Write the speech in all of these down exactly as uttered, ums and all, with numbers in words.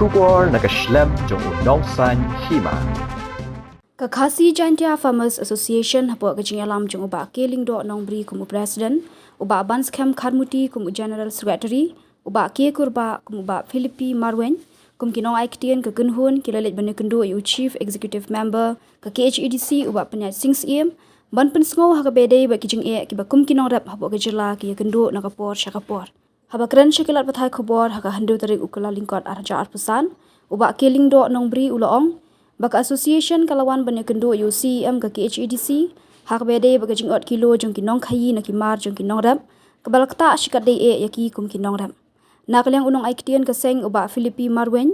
Khubor na ka shlem jong u Nongsaiñ Hima. Ka Khasi Jaintia Farmers Association hapoh ka jingïalam jong u Bah K Lyngdoh Nongbri kum u President, u Bah Banskhem Kharmuti kum u General Secretary, u Bah K Kurbah kum u Bah Philippi Marwein kum ki nongai ktien ka kynhun ki la leit ban ïakynduh ïa u Chief Executive Member ka K H A D C, u Bah Pynïaid Sing Syiem, ban pynsngew ha kaba ïadei bad ki jingeh kiba kum ki nongrep hapoh ka jylla ki ïakynduh na ka por sha ka por. Haba kren sha ki lad pathai khubor ha ka hynriew tarik u Kyllalyngkot arhajar arphew san, u Bah K Lyngdoh Nongbri u la ong ba ka association ka la wan ban ïakynduh ïa u C E M ka K H A D C ha kaba ïadei bad ka jingot kilo jong ki nongkhaïi na ki mar jong ki nongrep, kaba la ktah shikatdei eh ïa ki kum ki nongrep. Na ka liang u nongai ktien ka seng u Bah Philippi Marwein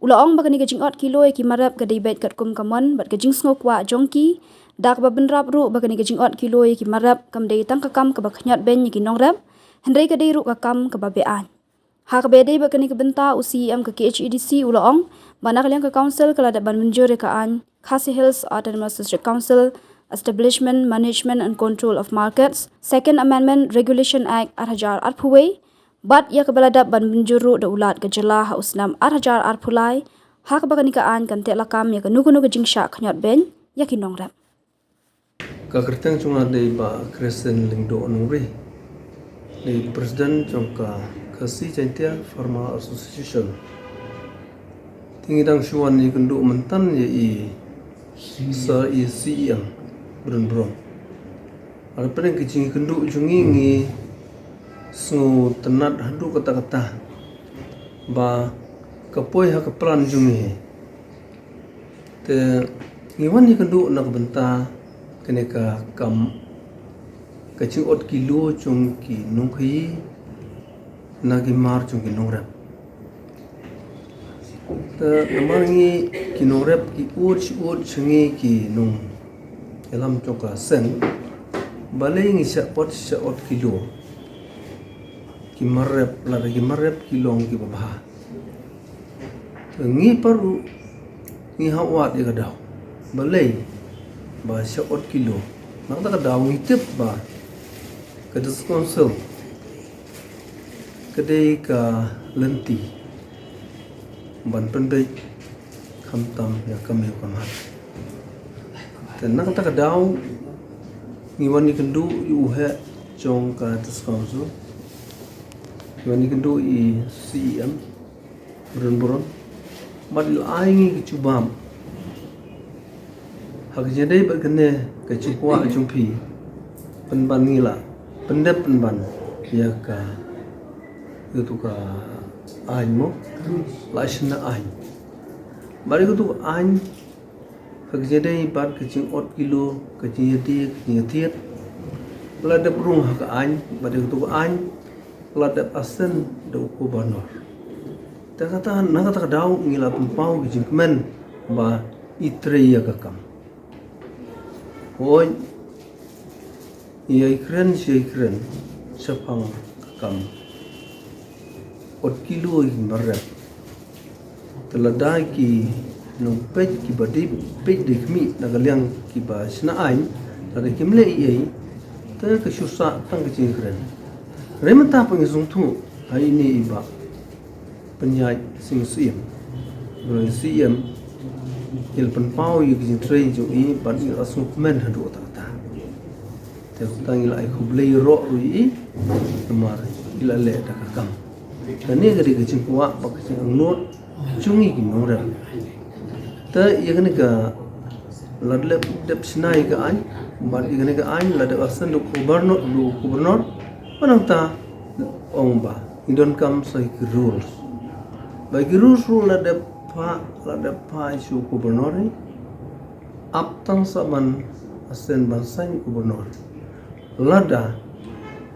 u la ong ba kane ka jingot kilo ïa ki mar rep ka dei beit katkum ka mon bad ka jingsngewkwah jong ki, da kaba bynrap ruh ba kane ka jingot kilo ïa ki mar rep kam dei tang ka kam kaba khñiot beiñ ïa ki nongrep, hynrei ka dei ruh ka kam kaba be-aiñ. Ha kaba ïadei bad kane ka bynta, u C E M ka K H A D C u la ong ba na ka liang ka council ka la dep ban mynjur ïa ka aiñ Khasi Hills Autonomous District Council Establishment, Management and Control of Markets, Second Amendment Regulation Act arhajar arphew wei, bad ïa kaba la dep ban mynjur ruh da u Lat ka jylla ha u snem arhajar arphew lai, ha kaba kane ka aiñ kan teh lakam ïa kano kano ka jingshah khñiot beiñ ïa ki nongrep. Ka kyrteng jong nga dei Bah Christian Lyngdoh Nongbri, dei President jong ka Khasi Jaintia Farmer Association. Te ngi dang shu wan ïakynduh mynta ïa i sa i C E M Brenbro. Hapdeng ka jingïakynduh jong ngi, ngi sngewtynnat haduh katta katta ba ka poi ha ka plan jong ngi. Te ngi wan ïakynduh na ka bynta kane ka kam ka jingot kilo jong ki nongkhaïi na ki mar jong ki nongrep. Te namar ngi ki nongrep ki ud shi ud sha ngi ki nongïalam jong ka seng, balei ngi shah ot shah ot kilo ki mar rep, lada ki mar rep ki long kiba bha. Te ngi pat ruh ngi hap wad ïa ka daw balei ba shah ot kilo. Na kata ka daw ngi tip ba ka District Council ka dei ka lynti ban pynbeit khamtam ïa ka mih ka mar. Te na kata ka daw ngi wan ïakynduh ïa u heh jong ka District Council, ngi wan ïakynduh ïa i C E M Brenbro, bad i la ai ngi ka jubab ha ka jingïadei bad kane ka jingkwah jong phi, pynban ngi la pyndep pynban ïa ka, ïa tu ka aiñ mo, la shna aiñ. Bad ïa tu ka aiñ ha ka jingïadei bad ka jingot kilo, ka jingïadei, ka jingïathied, la dep rung ha ka aiñ, bad ïa tu ka aiñ la dep asen da u Governor. Te kata, na kata ka daw ngi la pynpaw ka jingkmen ba i trei ïa ka kam. Hooid, ïa i kren, ïa i kren shaphang ka kam ot kilo ïa ki mar rep. Te lada ki nongpeit kiba dei peit dei khmih na ka liang kiba shna aiñ, lada kim leh ei ei, te ka shu sah tang ka jingkren. Hynrei mynta pat ngi sngewthuh ha ine i Bah Pynïaid Sing Syiem, ba i C E M, i la pynpaw ïa ka jingtrei jong i bad i la sngewkmen haduh katta katta. Te kumta ngi la ai khublei ïaroh ruh ïa i namar i la leh da ka kam. Kane ka dei ka jingkwah bad ka jingangnud jong ngi ki nongrep. Te ïa kane ka la dep, dep shna ïa ka aiñ, bad ïa kane ka aiñ la dep asen da u Governor, da u Governor. Bad nangta ong ba ngi donkam sa ïa ki rules. Ba ki rules ruh la dep phah, la dep phah sha u Governor hi. Ap tang sa ban asen ban sign u Governor. Lada,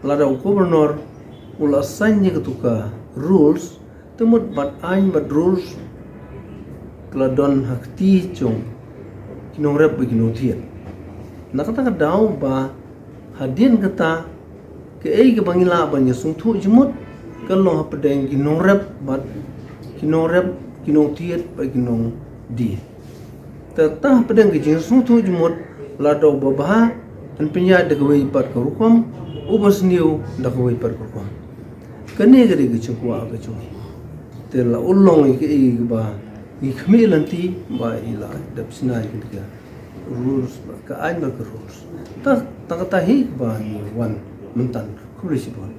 lada u Governor u la sign ïa katu ka rules, te mut bad aiñ bad rules ka la don ha kti jong ki nongrep bad ki nongthied. Na kata ka daw ba hadien kata, kaei kaba ngi lah ban ïasngewthuh jingmut ka long hapdeng ki nongrep bad ki nongrep, ki nongthied bad ki nongdie. Te ta hapdeng ka jingsngewthuh jingmut, lada uba bha yn pynïaid da kawei pat ka rukom, uba sniew da kawei pat ka rukom. Kane ka dei ka jingkwah ka jong ngi. Te la u long ïa kaei ba ngi khmih lynti ba i la dep shna ïa ka rules ba ka aiñ ba ka rules. Ta ta kata hi ba ngi wan mynta. Khublei shibun.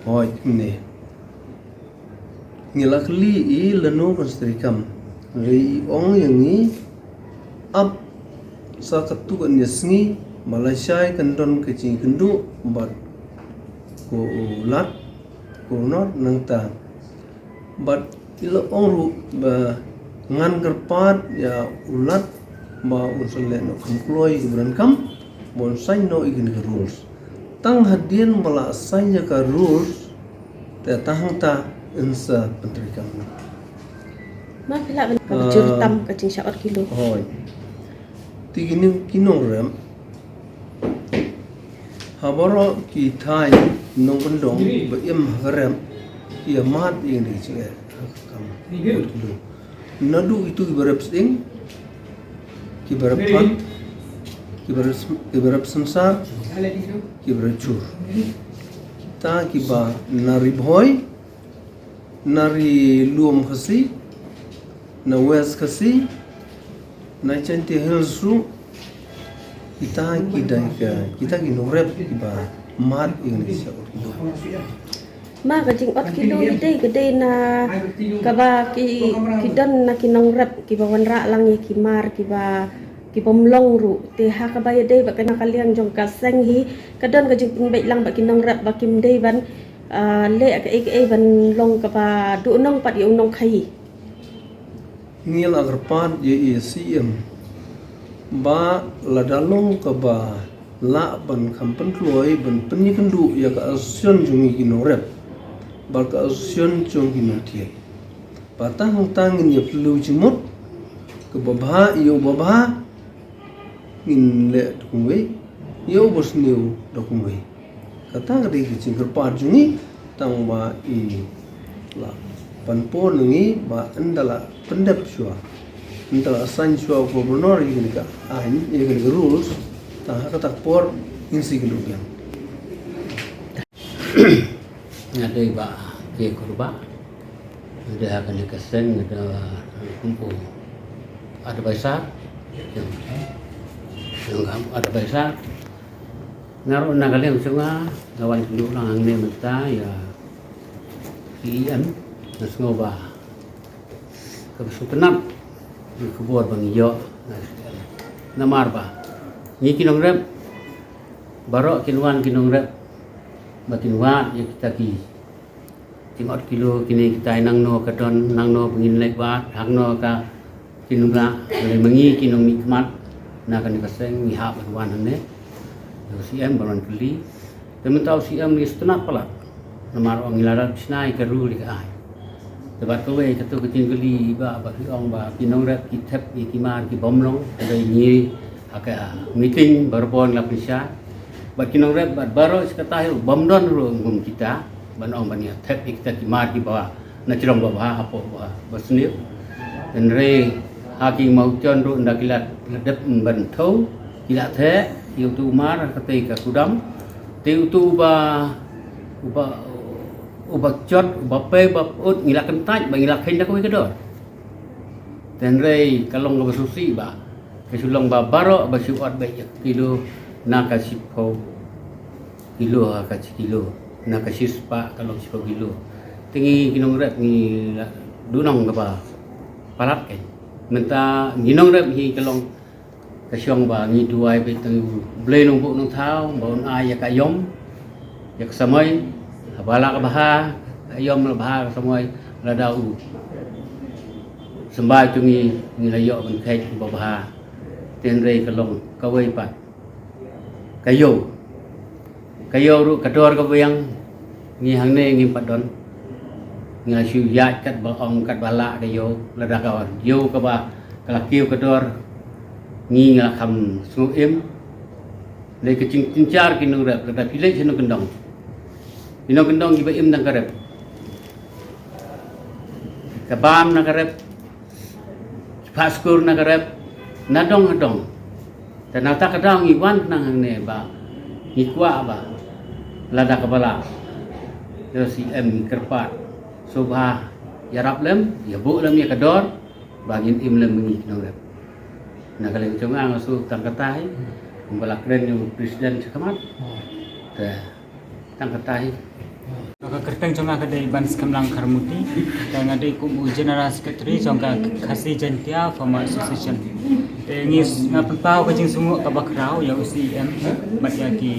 Hoi ne. Ngi la kylli i lano kan sdei kam. Re i ong ïa ngi ap sa katu ka nia sngi ba lashai kan don ka jingkynduh bad ko u Lat, ko u Nor nangta. Bad i la ong ruh ba ngan kyrpad ïa u Lat ba un sa leh noh kham kloi ïa ka donkam ba un saiñ noh ïa kine ki rules. Tang hadien ba la saiñ ïa ka rules te tang hangta yn sa pyntreikam noh. Ma phi lah ban ka jur tam ka jingshah ot kilo. Hoi. Te kine ki nongrep ha baroh ki thaiñ nongkyndong ba im ha ka rep ki ïa mad ïa kine ki jingeh ha ka kam ot kilo. Naduh itu ki ba rep sying, ki ba rep pat, ki ba rep, ki ba rep synsar, ki ba rep jur. Kita ki ba na Ri Bhoi, na Ri Lum Khasi, na West Khasi, na Jaintia Hills ruh, kita ki dei ka, kita ki nongrep ki ba mad ïa kine ki jingeh. Ma ka jingot kilo hi dei ka dei na kaba ki, ki don na ki nongrep ki ba wanrah lang ïa ki mar ki ba, ki bym long ruh. Te ha kaba ïa dei ba ka na ka liang jong ka seng hi ka don ka jingpynbeit lang ba ki nongrep ba kim dei ban, ah, leh kaei kaei ban long kaba duh nong pat ïa u nongkhaïi. Ngi la kyrpad ïa i C M ba lada long kaba lah ban kham pynkloi ban pynïakynduh ïa ka association jong ngi ki nongrep bad ka association jong ki nongthied. Ba tang hangta ngin ïa pynlong jingmut kaba bha ïa u babha ngin leh da kumwei, ïa u basniew da kumwei. Kata ka dei ka jingkyrpad jong ngi tang ba i la pan por na ngi ba ynda la pyndep shuwa, ynda la saiñ shuwa u Governor ïa kane ka aiñ, ïa kane ka rules, tang ha kata ka por ngin sa ïakynduh biang. Nga dei Bah K. Kurbah. Nga dei ha kane ka seng, nga dei kum u advisor. Nga dei kum u advisor. Nga ruh na ka liang jong nga, nga wan kynduh lang hangne mynta ïa C M, nga sngew ba kaba sngewtynnat ïa ka khubor ba ngi ïoh na C M. Namar ba ngi ki nongrep baroh kin wan ki nongrep ba kin wad ïa kita ki jingmut kilo kine kitai, nangno ka don, nangno ba ngin leit wad, hangno ka kin ym lah. Lei ma ngi ki nongmihkhmat na kane ka seng ngi hap ban wan hangne. Ïa u C M ban wan kylli. Te mynta u C M ngi sngewtynnat palat namar ong ngi la dep shna ïa ka rule ïa ka aiñ. Te bad kawei kato ka jingkylli ba, ba ki ong ba ki nongrep ki thep ïa ki mar ki bym long, te dei ngi ha ka meeting baroh ngi la pynshai. Bad ki nongrep bad baroh shi katta hi ruh bym don ruh kum kita ban ong ban ïa thep ïa kita ki mar kiba na jrong babha hapoh ba, basniew. Hynrei ha ki mawjon ruh ynda ki la, la dep ban thew, ki la theh ïa uto u mar ha katei ka kudam. Te uto uba, uba, uba jot, uba pei, uba pyut, ngi la kyntait ba ngi la kheiñ da kawei ka dor. Te hynrei ka long kaba sngewsih ba ka shu long ba baroh ba shu ot beit ïa ka kilo, na ka shiphew kilo ha ka shi kilo, na ka shispah ka long shiphew kilo. Te ngi ki nongrep ngi la duh nong kaba palat kein. Mynta ngi nongrep ngi ka long ka shong ba ngi duwai beit tang ïa u Blei Nongbuh Nongthaw ba un ai ïa ka aïom, ïa ka samoi, haba la ka bha ka aïom, la bha ka samoi, lada u symbai jong ngi ngi la ïoh ban kheit uba bha. Te hynrei ka long kawei pat ka ïew. Ka ïew ruh ka dor ka biang, ngi hangne ngim pat don. Ngi la shu ïaid katba ong katba lah ka ïew, lada ka ïew kaba ka la kiew ka dor, ngi ngi la kham sngew im. Dei ka jingtynjar ki nongrep, lada phi leit sha nongkyndong, ki nongkyndong kiba im na ka rep, ka bam na ka rep, ki phah skur na ka rep, na dong na dong. Te na kata ka daw ngi wan khnang hangne ba ngi kwah ba lada kaba lah, te C M ngi kyrpad To ba ïarap lem, ïabuh lem ïa ka dor, ba ngin im lem ngi ki nongrep. Na ka liang jong nga nga shu tang kata hi, kumba la kren ïa u president sha khmat. Te tang kata hi. Ka kyrteng jong nga ka dei Banskhem Langkharmuti, te nga dei kum u General Secretary jong ka Khasi Jaintia Farmer Association. Te ngi s-, nga pynpaw ka jingsngewnguh kaba khraw ïa u C E M bad ïa ki,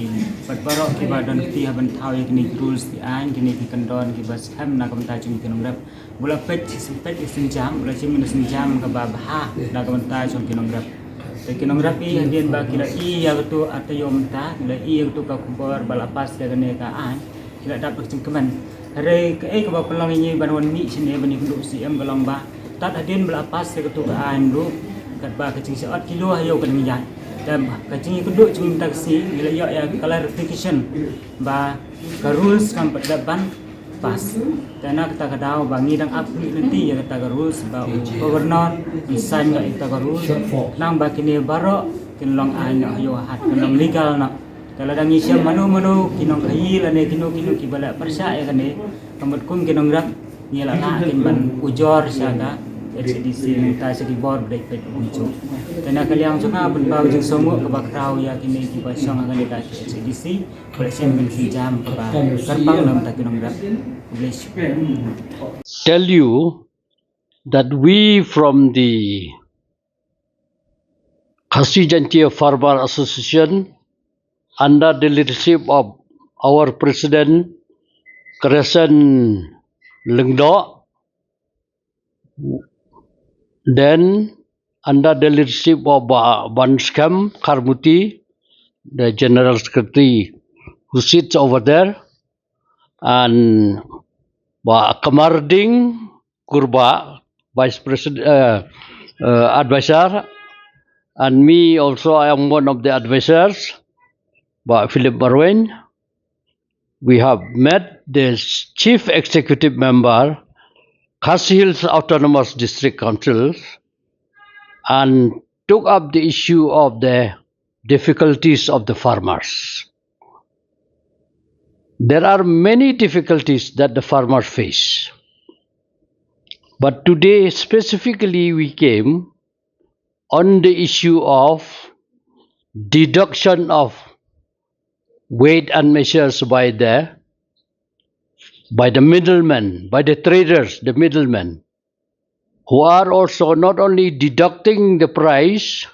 bad baroh kiba don kti ha ban thaw ïa kine ki rules ki aiñ, kine ki kyndon kiba skhem na ka bynta jong ki nongrep. U la peit, peit ïa ka sienjam, u la shim ïa ka sienjam kaba bha na ka bynta jong ki nongrep. Te ki nongrep i hadien ba ki la i ïa katu ka taïew mynta, ki la i ïa katu ka khubor ba la pass ïa kane ka aiñ, ki la dap da ka jingkmen. Hynrei kaei kaba pynlong ïa ngi ban wan mih shane ban ïakynduh C M ka long ba tad hadien ba la pass ïa katu ka aiñ ruh, katba ka jingshaot kilo ha ïew ka dang ïaid. Te ka jingïakynduh jong ngi mynta ka sngi ngi la ïoh ïa ka clarification ba ka rules kam pat dep ban pass. Te na kata ka daw ba ngi dang ap ngi lynti ïa kata ka rules ba u Governor un sign ïa kata ka rules. Nang ba kine baroh kin long aiñ noh ha ïew ha hat, kin long legal noh. Te lada ngi shem mano mano ki nongkhaïi lane kino kino kiba la pyrshah ïa kane, ka mut kum ki nongrep ngi la lah kin ban ujor sha ka H A D C, mynta sha ki bor ba dei peit kumjuh. Te na ka liang jong nga pynpaw jingsngewnguh kaba khraw ïa kine kiba shong ha kane ka H A D C. Tell you that we from the Khasi Jaintia Farmer Association, under the leadership of our president Crescent Lyngdoh, then under the leadership of Ba-, Banskhem Kharmuti, the General Secretary who sits over there, and Ba Kamarding Kurbah, Vice President, uh, uh, Advisor, and me also, I am one of the advisors, Ba Philip Marwein. We have met the Chief Executive Member, Khasi Hills Autonomous District Council, and took up the issue of the difficulties of the farmers. There are many difficulties that the farmers face. But today, specifically, we came on the issue of deduction of weight and measures by the, by the middlemen, by the traders, the middlemen, who are also not only deducting the price,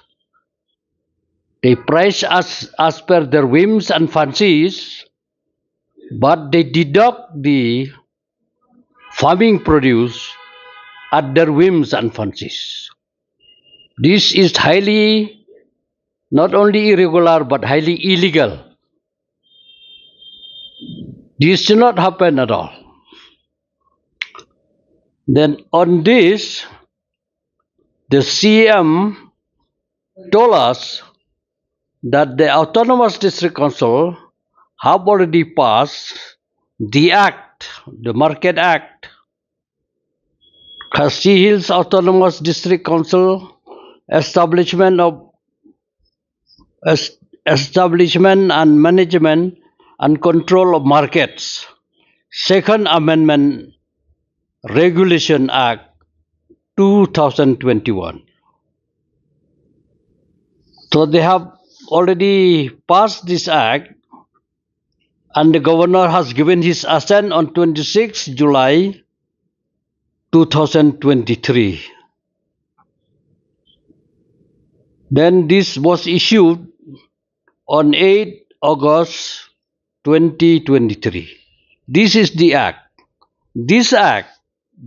they price as, as per their whims and fancies, but they deduct the farming produce at their whims and fancies. This is highly, not only irregular, but highly illegal. This should not happen at all. Then on this, the C M told us that the Autonomous District Council have already passed the act, the Market Act, Khasi Hills Autonomous District Council, establishment of es-, establishment and management and control of markets, Second Amendment Regulation Act two thousand twenty-one. So they have already passed this act, and the governor has given his assent on twenty-sixth July two thousand twenty-three. Then this was issued on eighth August twenty twenty-three. This is the act. This act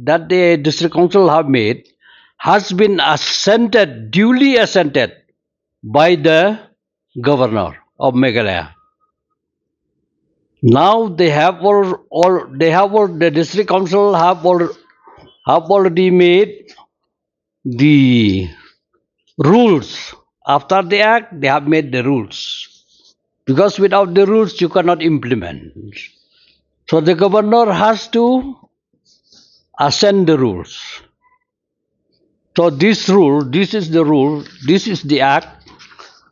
that the district council have made has been assented, duly assented by the governor of Meghalaya. Now they have all, all, they have all, the district council have all, have already made the rules. After the act, they have made the rules. Because without the rules, you cannot implement. So the governor has to assent the rules. So this rule, this is the rule, this is the act,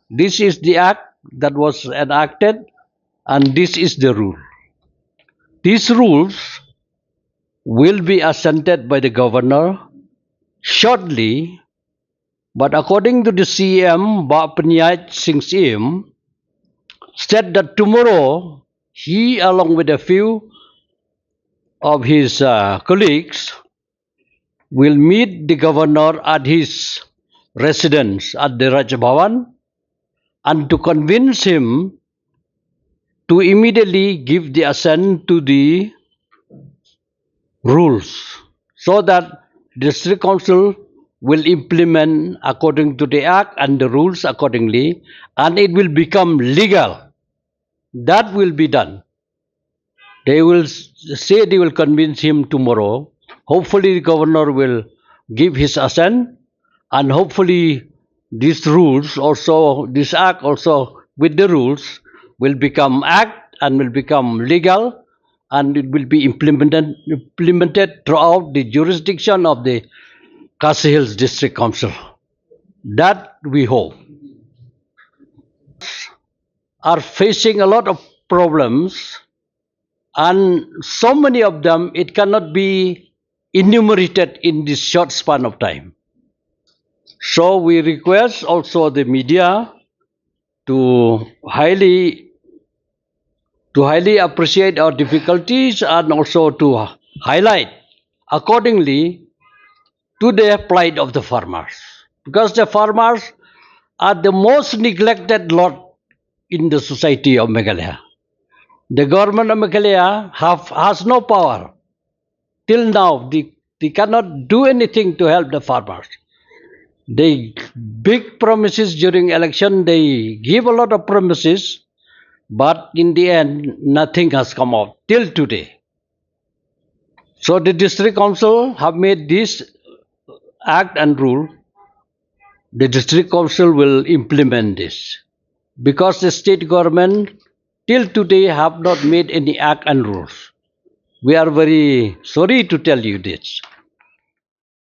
this is the act that was enacted, and this is the rule. These rules will be assented by the governor shortly, but according to the C M, Bah Pynïaid Sing Syiem, said that tomorrow he, along with a few of his uh, colleagues, will meet the governor at his residence at the Raj Bhavan and to convince him to immediately give the assent to the rules so that district council will implement according to the act and the rules accordingly, and it will become legal. That will be done. They will s- say they will convince him tomorrow. Hopefully, the governor will give his assent, and hopefully, these rules also, this act also with the rules will become act and will become legal, and it will be implemented implemented throughout the jurisdiction of the Khasi Hills District Council. That we hope. Are facing a lot of problems, and so many of them it cannot be enumerated in this short span of time. So we request also the media to highly to highly appreciate our difficulties and also to highlight accordingly to the plight of the farmers, because the farmers are the most neglected lot in the society of Meghalaya. The government of Meghalaya have, has no power. Till now, they, they cannot do anything to help the farmers. They big promises during election, they give a lot of promises, but in the end, nothing has come out till today. So the district council have made this act and rule. The district council will implement this because the state government till today have not made any act and rules. We are very sorry to tell you this.